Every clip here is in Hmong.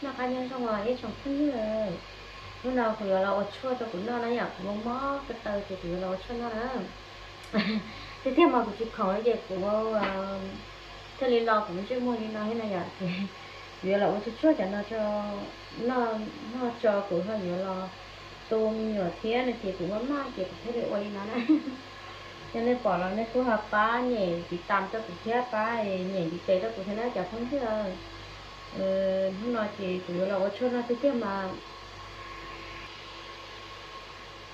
Noj qab nyob zoo os ib tsoom phooj ywg. Hnub no kuv yuav los ua tshuaj rau kuv noj na yom, kuv mob mob ko taw ces kuv yuav los ua tshuaj noj na. Tiag tiag mas kuv tsis khoom li ces kuv thiaj li los kuv ntsej muag li no thiab na yom, ces kuv yuav los ua tshuaj tshuaj cov no tso, noj noj tso kuv ho yuav los tu me nyuam thiab no ces kuv maj maj ces kuv thiaj li ua li no na. Yog nej pom los nej kuj ho pab nyem tiv tas rau kuv thiab, pab nyem tiv tes rau kuv thiab na cov phooj ywg. Hnub no ces kuv yuav los ua tshuaj noj tiag tiag mas,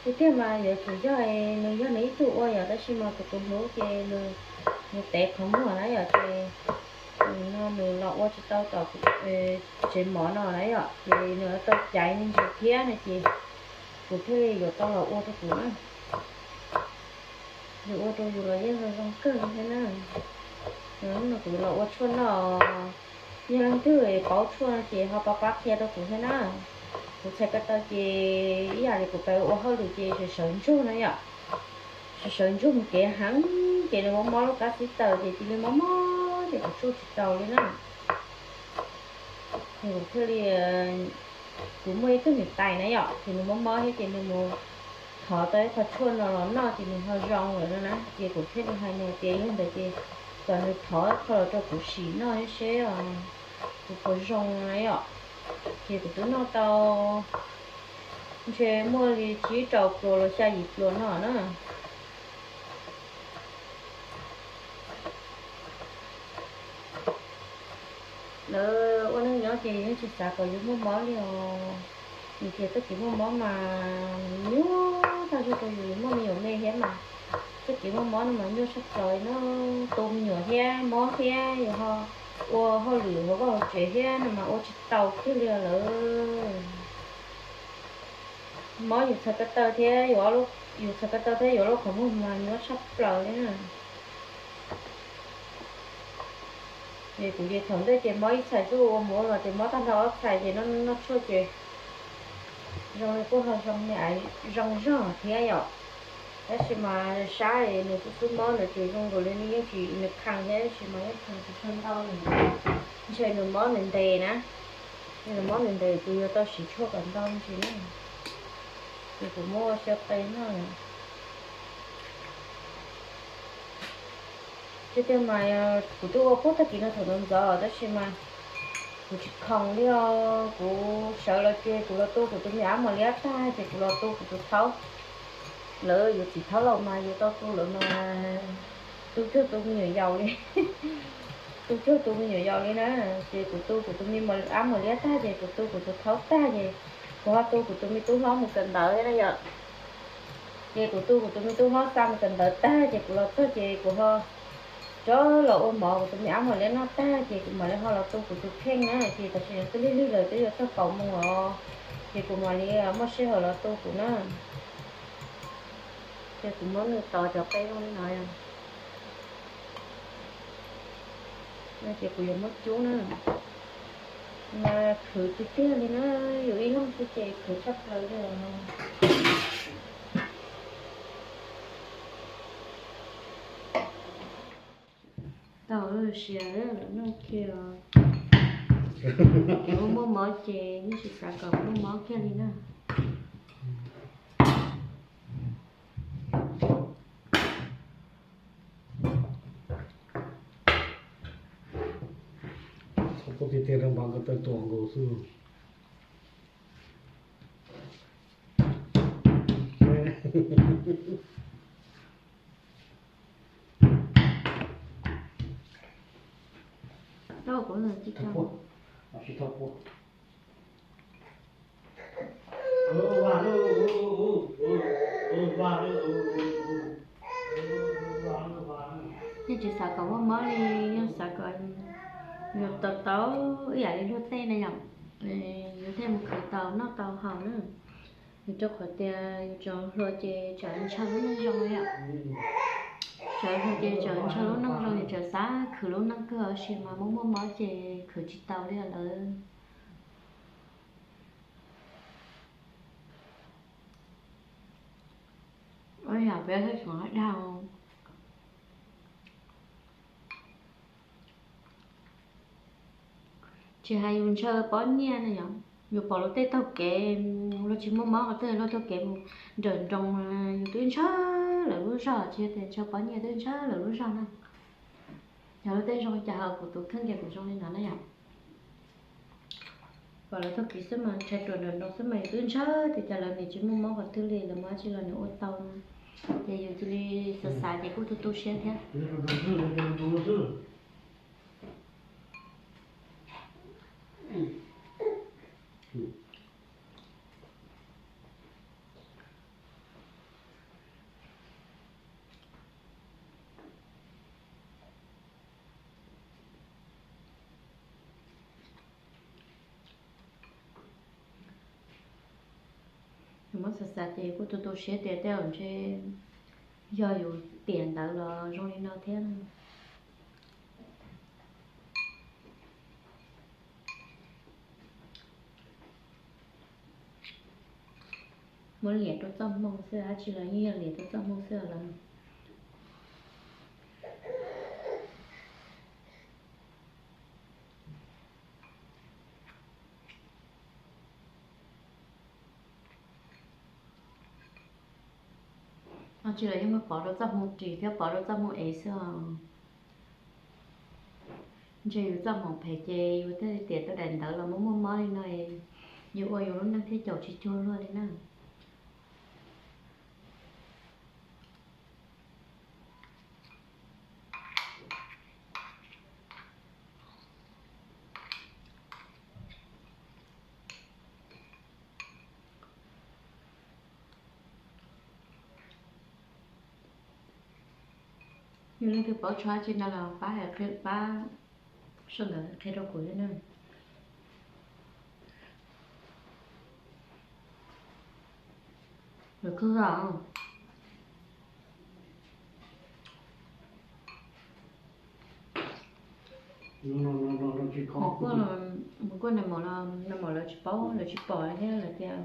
tiag tiag mas yuav tsum yog nws yog nws ib tug ua yom, tab sis mas kuv tus hlub ces nws, nws tev qhov muag na yom, ces no nws los ua tsis tau tom tsev mov no na yom, ces nws tau caiv me ntsis thiab no ces kuv thiaj li yuav tau los ua rau kuv na. Yus ua rau yus los yeej zoo zoo kawg li thiab na. Hnub no kuv los ua tshuaj noj, yog leej twg paub tshuaj no ces ho pab pab qhia rau kuv thiab na. Kuv txhais ko taw ces ib yam li kuv pab ua hauj lwm ces sawv sawv ntsug na yom, sawv sawv ntsug mus kev heev ces nws mob mob lub kab xib taws ces cia li mob mob ces kuv tsuj tsis tau li na. Ces kuv thiaj li, kuv muaj ib tug niam tais na yom, ces nws mob mob thiab ces nws mus thov tau ib qho tshuaj no los noj ces nws ho zoo lawm no na, ces kuv thiaj li hais nws tias yog ntawd ces kom nws thov ib qho los rau kuv sim noj seb kuv puas zoo na yom. Ces kuv twb noj tau ntshe muaj li tsib rau pluas los xya yim pluas no na. Lawv ua neej nyob ces yeej tsis xav kom yus muaj mob li os. Vim tias txoj kev muaj mob mas nyuaj tag zog rau yus muaj me nyuam me thiab mas. Txoj kev muaj mob no mas nyuaj tshaj plaws li no, tu me nyuam thiab mob thiab yus ho ua hauj lwm ua vaj ua tsev thiab no mas ua tsis tau kiag li lawm. Mob yus txhais ko taw thiab, yus txhais ko taw thiab yus lub qhov muag mas nyuaj tshaj plaws li na. Ces kuv ces thaum ntej ces mob ib txhais zuj ua mus ua los ces mob tag nrho ob txhais ces noj tshuaj ces zoo li kuj ho zoo me, zoo zog thiab yom. Tab sis mas sab nws kuj xub mob nws ces zoo nkaus li nws yeej tsis, nws kheev thiab tab sis mas yeej kheev tsis tshua ntau li. Ntshe nws mob ntev ntev na, nws mob ntev ntev ces yuav tau siv tshuaj kom ntau ntsis na. Ces kuv muab ua xyaw qe noj. Tiag tiag mas kuv twb ua puag tag kis no thaum ntxov ntxov tab sis mas kuv tsis khoom li os. Kuv sawv los ces kuv los tu kuv tus me ab mos liab tag ces kuv los tu kuv tus thaub. Lawv yuav txiv thaub laus mas yuav tau tu lawv mas tu cuag tu me nyuam yaus li. Tu cuag tu me nyuam yaus li na. Ces kuv tu kuv tus me ab mos liab tag ces kuv tu kuv tus thaub tag ces kuv ho tu kuv tus me tub hlob mus kawm ntawv thiab na yom. Ces kuv tu kuv tus me tub hlob xa mus kawm ntawv tag ces kuv los txog ces kuv ho rov los ua mov kuv tus me ab mos liab noj tag ces kuv mam li ho los tu kuv tus kheej na. Ces tam sim no twb lig lig lawm twb yuav txog kaum moos os, ces kuv mam li muaj sij hawm los tu kuv na. Ces kuv muab nws tos cov qe zoo li no. No ces kuv yuav muab cub na. Mas khwv tiag tiag li na, yus ib leeg xwb ces khwv tshaj plaws li os. Tau siav lawm noj kiag os. Ces muaj mob ces yeej tsis xav kom muaj mob kiag li na. Txhob pub tiag tiag rau npam ko taw tuam nkaus xwb. Yeej tsis xav kom muaj mob li, yeej xav kom yus tau tau ib yam li luag tej na yom. Yus thiaj mus khwv tau noj tau haus na. Vim rau qhov tias yus tseem hluas ces tseem ntshaw lub neej zoo li yom. Tseem hluas ces tseem ntshaw lub neej zoo, yus tseem xav khwv lub neej kawg, tab sis mas muaj muaj mob ces khwv tsis tau li lawm. Ua yam peb thaj tsam dag. Tsis hais yus ntshaw pob nyiaj na yom, yus pom luag tej taug kev, luag tsis muaj mob qhov twg, luag taug kev mus nrawm nroos, yus twb ntshaw lawv lub zog, tsis yog tias ntshaw pob nyiaj, twb ntshaw lawv lub zog na. Yog luag tej zoo li cas ho kuv tus kheej ces kuv zoo li no na yom. Pom lawv taug kev xwb mas ntshai ruam nrawm nroos xwb mas yus twb ntshaw tias cas lawv nim tsis muaj mob qhov twg li, lawv muaj dab tsi los nws ua tau no. Ces yus cia li xav xav ces kuj tu tu siab thiab. Yus muab xav xav ces kuj tu tu siab tias tej zaum ntshe yog yus tiam ntawd los zoo li no thiab. Muab liam rau txoj hmoo xwb, dab tsi los yeej yog liam rau txoj hmoo xwb lawm. Dab tsi los yeej muab pov rau txoj hmoo ris thiab pov rau txoj hmoo ev xwb os. Ntshe yus txoj hmoov phem ces yus thiaj li tiam tau daim ntawd los muaj muaj mob li no, yus ua yus lub neej thiaj caum tsis cuag luag li na. Yog leej twg paub tshuaj dab tsi no los pab hais qhia, pab sau ntawv qhia rau kuv thiab na. Lawv kawg os. Mus kuaj, mus kuaj nais maum los nais maum lawv tsis paub, lawv tsis pom thiab, lawv tias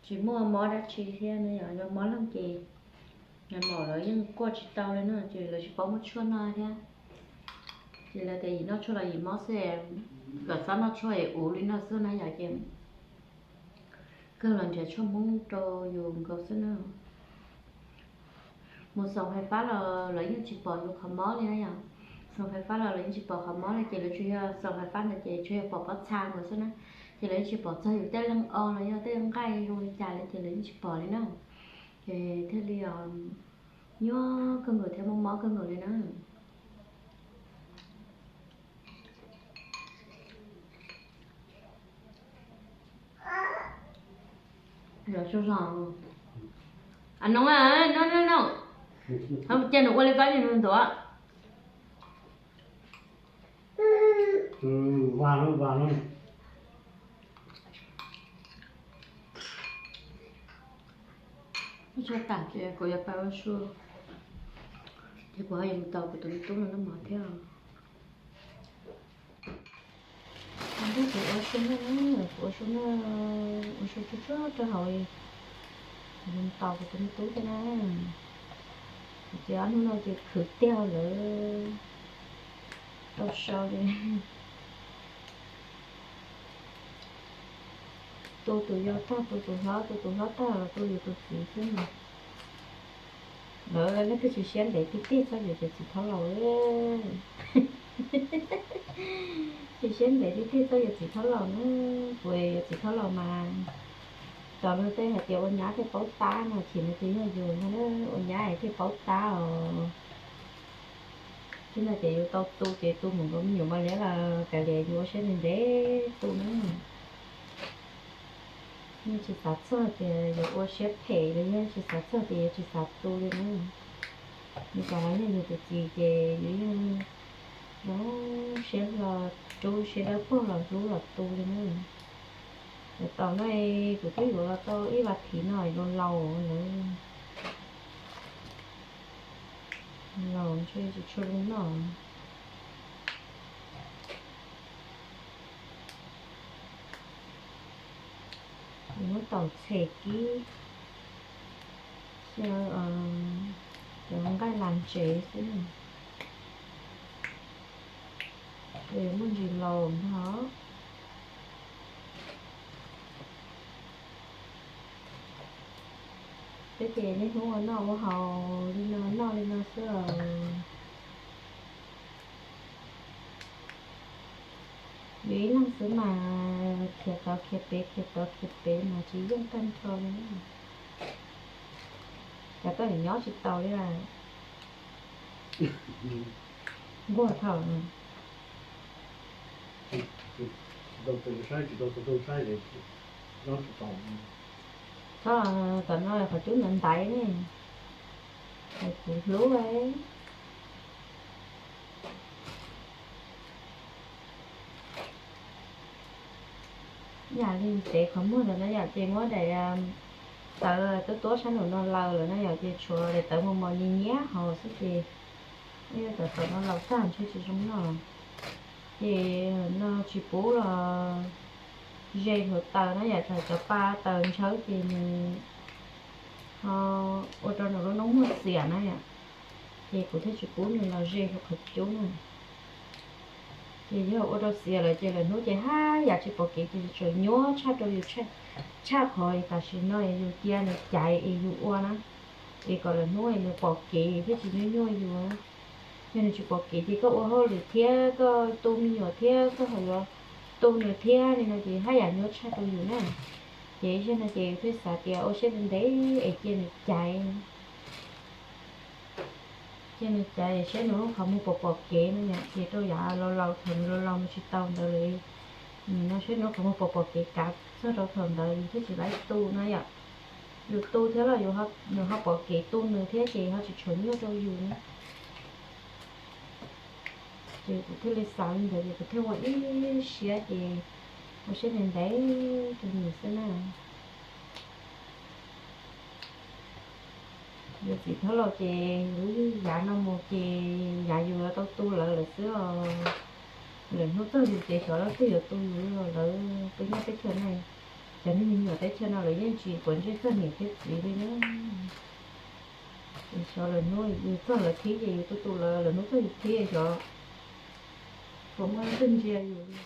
tsis muaj mob dab tsi thiab na yom, yog mob leej ces nais maum lawv yeej kuaj tsis tau li na, ces lawv tsis paub muaj tshuaj noj thiab. Ces lawv tias yim noj tshuaj los yim mob xwb, kom txhob noj tshuaj es uv li no xwb na yom, ces kawg los nrhiav tshuaj Hmoob rau yus nkaus xwb na. Mus xoos fais fab los lawv yeej tsis pom yus qhov mob li na yom. Xoos fais fab los lawv yeej tsis pom qhov mob li, ces lawv tsuas yog xoos fais fab ntawd ces tsuas yog pom pob txha nkaus xwb na. Ces lawv yeej tsis pom txog yus tej leeg o los yog tej nqaij zoo li cas li, ces lawv yeej tsis pom li na. Ces thiaj li nyuaj kawg nkaus thiab mob mob kawg nkaus li na. Zoo zoo. A no, no no no, ho cas nws ua li koj niag ntuav. Ua tsaug tas ces kuv yuav pais ua su, ces kuv ho yuav mus tos kuv tus me tub no noj mov thiab. Kuv ua su no, kuv ua su no, ua su tsuag tsuag rau hauv, kuv yuav mus tos kuv tus me tub thiab na. Kuv ces ob hnub no ces khwv tiag lawm, tau sau li. Tu tus yau tag tu tus hlob, tu tus hlob tag los tu yus tus txiv xwb no. Lawv leej twg tsis siab ntev tiag tiag txog yuav cov txiv thaub laus. Tsis siab ntev tiag tiag txog yuav txiv thaub laus na. Kuv yuav txiv thaub laus mas, cov luag tej hais tias ua nyab thiaj paub tab no, chim no ces yog yus ua nyab es thiaj paub tab os. Thiab no ces yus tau tu ces tu mus nkaus me nyuam mos liab los kav liam yus ua siab ntev ntev tu na. Yeej tsis xav txog tias yuav ua siab phem los yeej tsis xav txog tias yuav tsis xav tu li na. Nws tsam los yog yus tus txiv ces yus yeej zoo siab hlo, rub siab dawb paug los hlub los tu li na. Yav tom no kuv twb yuav los tau ib vas thiv no zoo laus lawm. Laus ntshe tsis tshua zoo noj. Kuv muab taum txhem kib xyaw cov nqaij las ntsev xwb, ces muaj ntsis laus ntag. Peb ces niaj hnub ua noj ua haus li no noj li no xwb os. Yus ib leeg xwb mas khiav tod khiav pem khiav tod khiav pem mas tsis yeej tag nrho li. Cas koj nyob tsis tau li lawm. Nquag thaum tsis tau tus saib, tsis tau tus saib, txhob, tom no qhov cub ntaiv ntaiv ne, kuv hlub. Yam li tev qhov muag ntawd na yom, ces muab daim tawv tuab tuab sab nraum no laws lawm na yom, ces tshuav daim tawv mos mos nyias nyiab hauv xwb ces, tom tom no laus tag ntshe tsis zoo noj. Ces no tsis pub los ze hluav taws na yom, tsam cov pa taws ntshawb ces nws ho ua rau nws lub noob muag xiam na yom. Ces kuv thiaj tsis pub nws los ze hauv qhov cub na. Ces yog ua rau xiam lawm ces lawm hnub ces haj yam tsis pom kev ces tseem nyuaj tshaj rau yus, tshaj qhov tam sim no yus cia nws caiv es yus ua na, es kom lawm hnub nws pom kev thiaj tsis nyuaj nyuaj yus. Yog nws tsis pom kev ces koj ua hauj lwm thiab koj tu me nyuam thiab koj ho yuav tu nws thiab li no ces haj yam nyuaj tshaj rau yus na. Ces ib zaug no ces thiaj xav tias ua siab ntev ntev es cia nws caiv. Cia nws caiv saib nws lub qhov muag pom pom kev no yom, ces rau yav laus laus thaum nws laus laus nws tsis tau ntawd lawm, no saib nws lub qhov muag pom pom kev kav txog rau thaum ntawd yus thiaj tsis laib tu na yom. Yus tu thiab los nws ho pom kev tu nws thiab ces ho tsis tshua nyuaj rau yus na. Ces kuv thiaj li xav li ntawd ces kuv thiaj ua ib siab ces ua siab ntev ntev rau nws xwb na. Yus txiv thaub laus ces lub yav no mus ces yav yus yuav tau tu lawv lawm xwb os. Lawm hnub txog yus ces xyov leej twg yuav tu yus li, lawv peb nyob teb chaws no, cov niag me nyuam teb chaws no lawv yeej tsis quav ntsej txog niam thiab txiv li na. Xyov lawm hnub yus txog lawv thib ces yus tu tu lawv, lawm hnub txog yus thib xyov puas muaj leej twg ntsia yus li.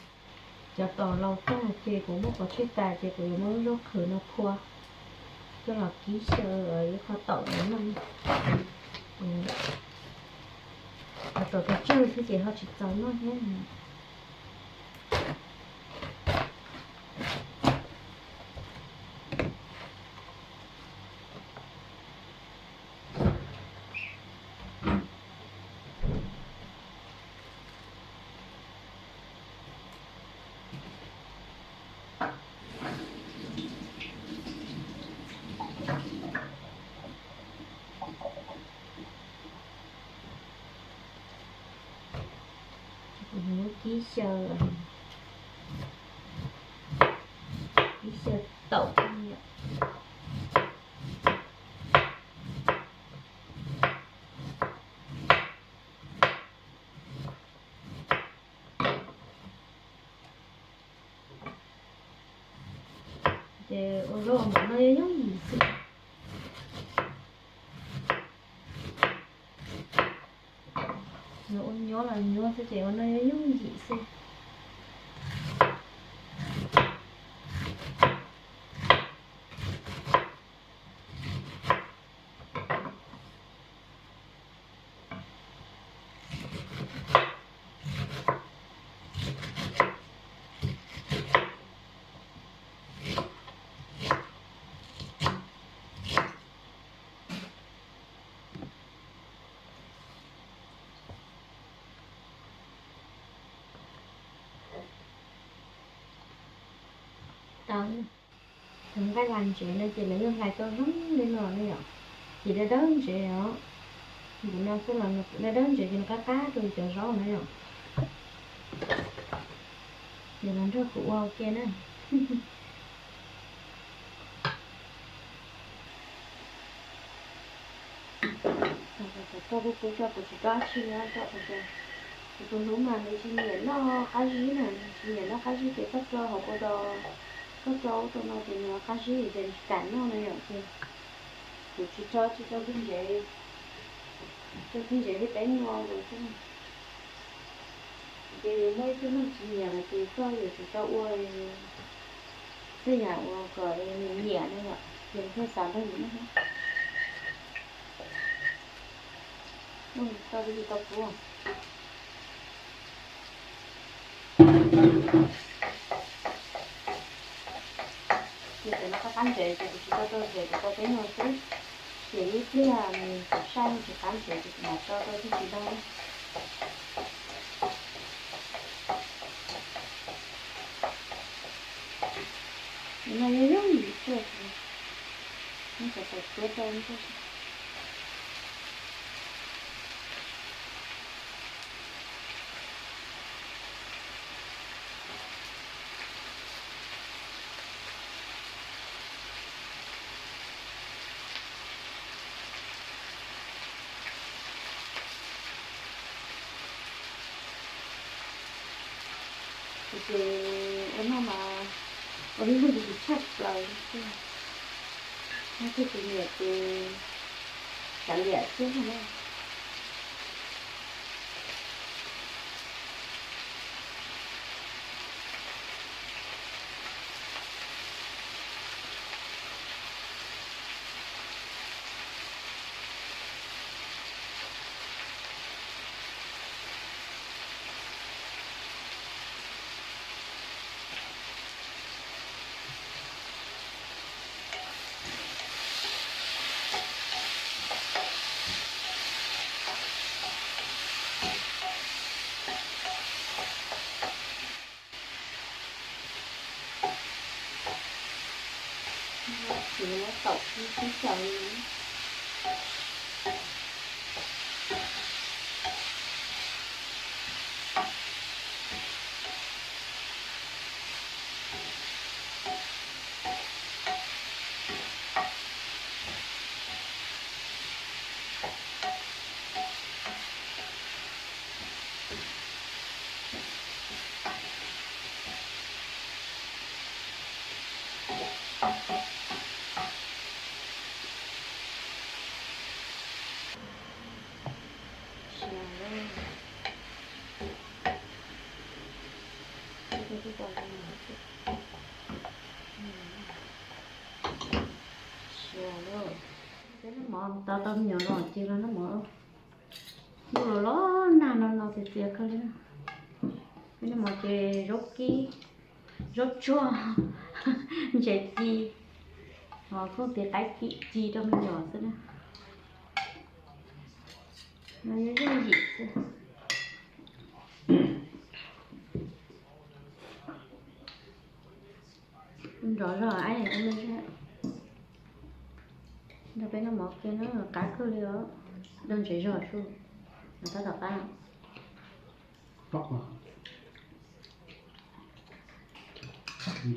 Cov tom laus tag ces kuv muab qhov tsij tas ces kuv yuav muab lub zaub qhwv no phua coj los kib xyaw ib qho taum no noj. Cov tom tsawg xwb ces ho tsis txaus noj thiab. Kuv muab kib xyaw, kib xyaw taum. Ces ua zaub mov no yooj yim xwb. Ua nyuab los nyuab xwb ces ua no yooj yim xwb. Tau, cov nqaij las ntsev no ces lawv yeej hlais tau zoo li no ne yom. Ces dawb dawb ntsev os. Npaum no xwb los dawb dawb ntsev ces nws qab qab rau cov zaub na yom. Ces los nrog kuv ua ua ke na. Koj kuj pub coj kuv tsis tau dab tsi li, kuv tus hlub mas nws tsis nyiam noj qab zib na, nws tsis nyiam noj qab zib ces koj rau hauv ua rau, koj rau ub rau no ces nws qab zib ces nws tsis kam noj na yom. Ces kuv tsis tso, tsis tso txiv ntsev, tso txiv ntsev li peb no lawm xwb. Ces yus muaj ib tug neeg tsis nyiam lawm ces koj yuav tsum tau ua xwb yam uas kom nws nyiam na yom, ces thiaj xav nrog yus noj. Tau li tau kuv. Ces cov no qab qab ntsev ces kuv tsis tau rau ntsev, kuv tau peb nyuag xwb. Ces ib pliag nws tsis saib tsis qab ntsev ces kuv mam rau rau thiaj tsis dag. No yog yooj yim tuaj, no cov tawm tuab rau ntej. Ces ua no mas ua li no ces tshaj plaws li thiab. Nyob twg tus niam ces kav liam xwb na. Tsis muab tau ib tib caug li. Peb noj mov tau tau me nyuam los ces los noj mov. Ntuj los los nag no no txias txias kawg li. Peb noj mov ces zaub kib, zaub tsuag, ntses ci, ho koj tiv qaib ci rau me nyuam xwb na. No yog yooj yim xwb. Nrov zog ab, nrog peb noj mov kiag na, qab kawg li os. Rau ntsev zog su, tab tom qab.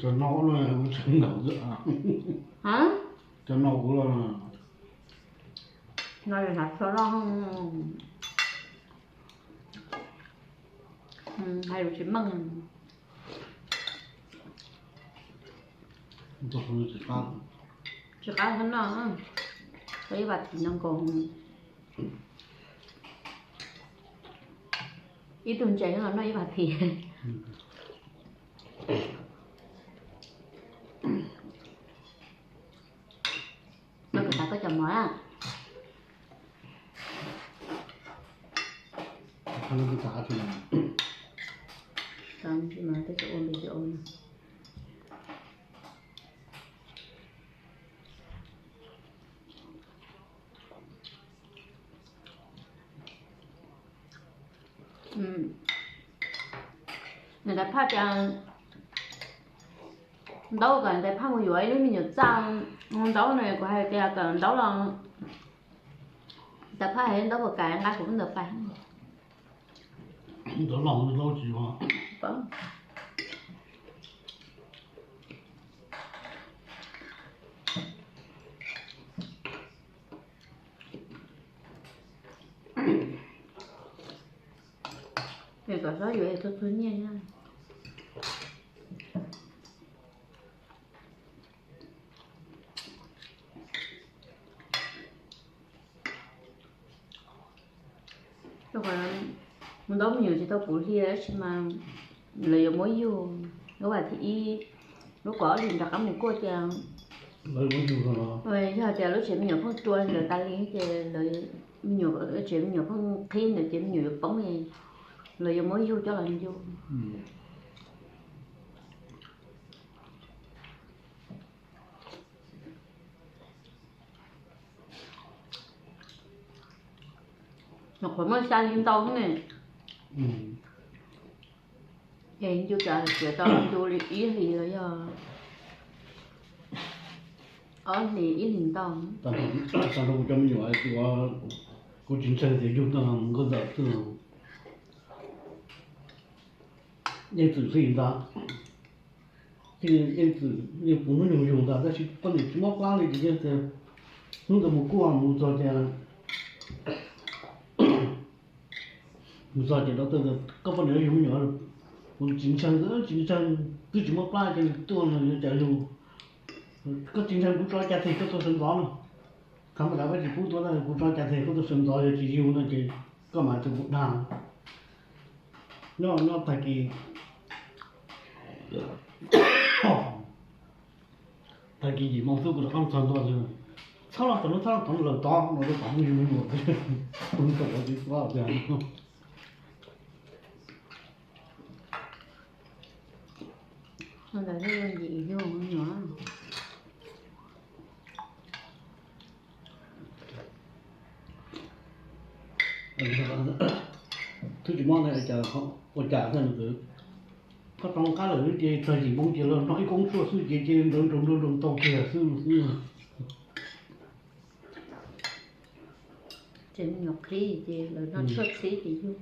Cov no ub no, cov no ub los, no yog hnav txhua loj, hais lus tsis meej. Tsis qab no, tau ib vas thiv no nkaus. Ib tug ntses los noj ib vas thiv. Koj tas koj cov mov na. Nws tais phaj tias ntaub kom ntais phaj mus yuav ib lub me nyuam txaj ntaub no, kuv hais tias kom ntaub los, tais phaj hais ntaub puas kam nqa kuv lub ntawd pais. Ntaub los ntaub tsis yuav. Es kom xob yuav es txhua txhua nyiaj na. Rau qhov mus ntaub me nyuam tsis tau puv hli tab sis mas lawv yuav muab yug lub vas thib ib, lub kaum ob hlis rov qab mus kuaj ces, yog tias lub tsev me nyuam pheej rua ntawd tas li ces lawv Me nyuam, tsev me nyuam pheej qhib ntawd ces me nyuam yuav poob, los yuav muab yug coj los yug. Nyuam qhuav muaj xya li ntau ne. Es ncu cas txiav tau ncu li ib hlis los yog ob hlis, ib hlis ntau. Tag nrho kuv cov me nyuam, kuv tsis ntseeg tias yug tau nkauj ntxawm xwb. Yeej txwm xwb ntag. Yeej txwm, yeej puv hnub nyoog yug ntag, tab sis poj niam tsis mob plab li ces yeej tias hnub ntawd mus kuaj mus txog ces, mus txog ces doctor tias koj poj niam yuav yug me nyuam. Kuv tsis ntseeg, tsis ntseeg, twb tsis mob plab ces tuaj no yuav cas yug. Koj tsis ntseeg kuv tso cas teg koj tuaj sawv ntxov no. Thaum ntawd peb tsis pub tuaj, kuv tso cas teg koj tuaj sawv ntxov, yog tsis yug no ces koj mam tsis pum dag. Nyob, nyob tag kis, tag kis yim moo xwb kuv rov qab txog ntua, txhob los tom no, txhob los tom no, lawm tod no rau tom yug me nyuam. Tus tau ua tsis txhob tiag. Ntawd yog yim yug me nyuam. Twb tsis mob ne, ua cas, ua cas thiaj ntawd. Koj rov qab lawm ces txog yim moo ces los nrog ib koob tshuaj xwb ces, ces nrawv nroos nrawv nroos tau kiag xwb xwb. Ces me nyuam qhib ces lawv noj tshuaj txhib ces yug.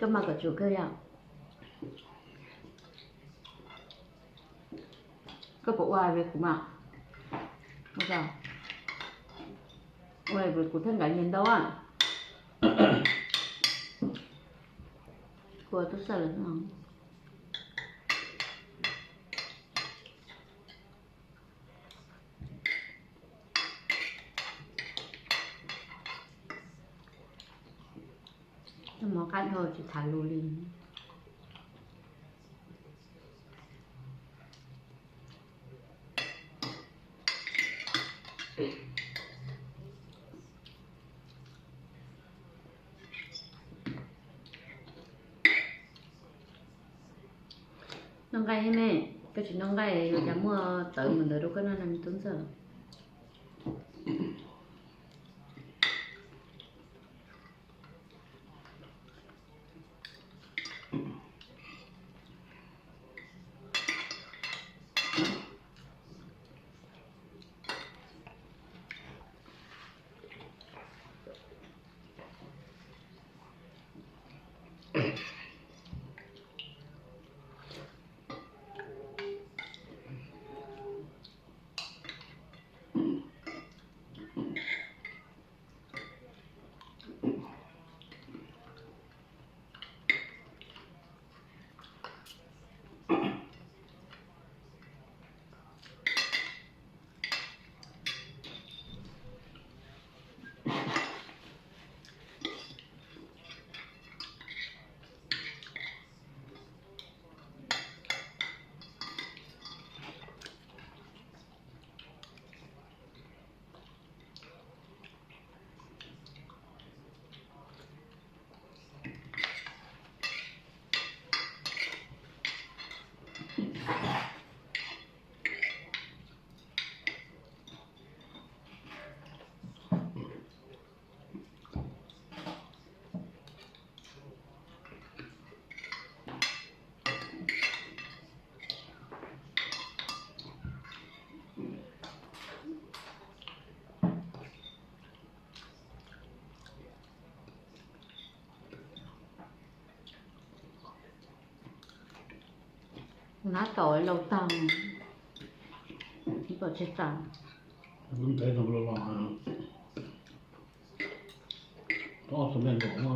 Koj mas kom tsuav kawg yom. Koj puas ua li kuv mas? Ua li kuv thiaj nkav nyias ntau a. Kuv ua tub xawj lawm no. Mov qab dhau tsis tham lus li. Noj nqaij me, koj tsis noj nqaij yuav cas muaj tawv mus ntawd rau koj noj na me tub ntxawm. Nab tom laus tag, tom tseg tas. Ntev no los los, ob txog me nkaum no.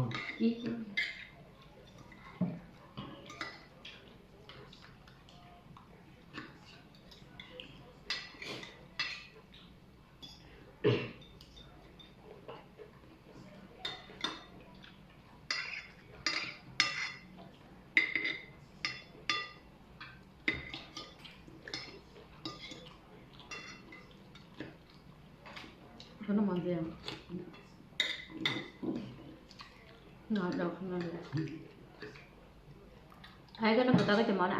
Hais koj noj puas tau koj cov mov na.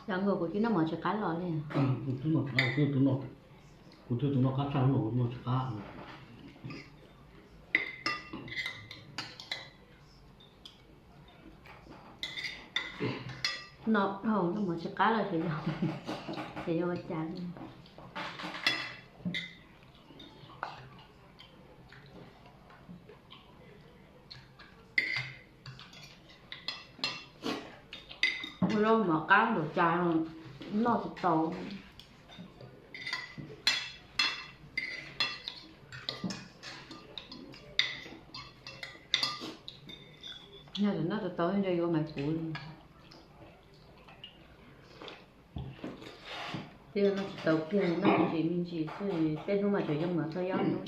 Cov nkaus kuv twb noj mov tsis qab los li. Kuv twb noj tsis qab, kuv twb tus noj qab tshaj no, kuv noj tsis qab. No dhau, noj mov tsis qab los ces yog ua cas li. Ua zaub mov qab npaum cas noj tsis tau. Yog tsis noj tsis tau ntshe yuav mais puv li. Twb noj tsis tau kiag, noj me ntsis me ntsis xwb, tej hnub mas tseem yuav mus txog yog hnub.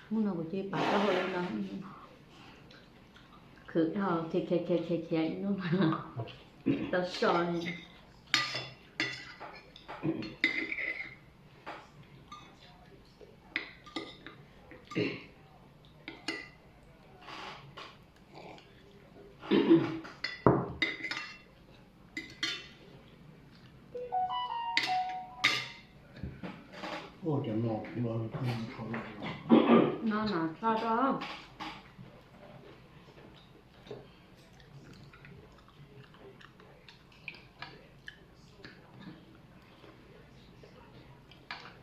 Hnub no kuv cia li pab tau hauj lwm no, khwv dhau, khiav khiav khiav khiav khiav ib hnub tau so li. No no txhob tso.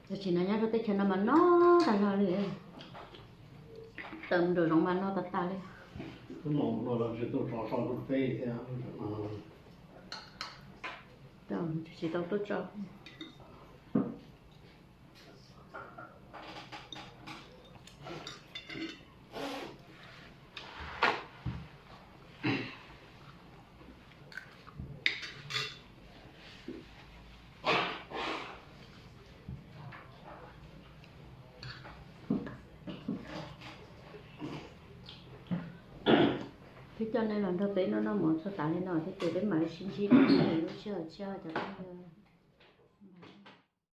Tam sim no nyob rau teb chaws no mas no tag zog li, tawm mus nram zoov mas no tag tag li. Tsis tau tuaj tso. Thiab coj nej los nrog peb noj noj mov txog tas li no thiab ces peb mam li sib ntsib dua lwm lub sij hawm tshiab cov phooj ywg.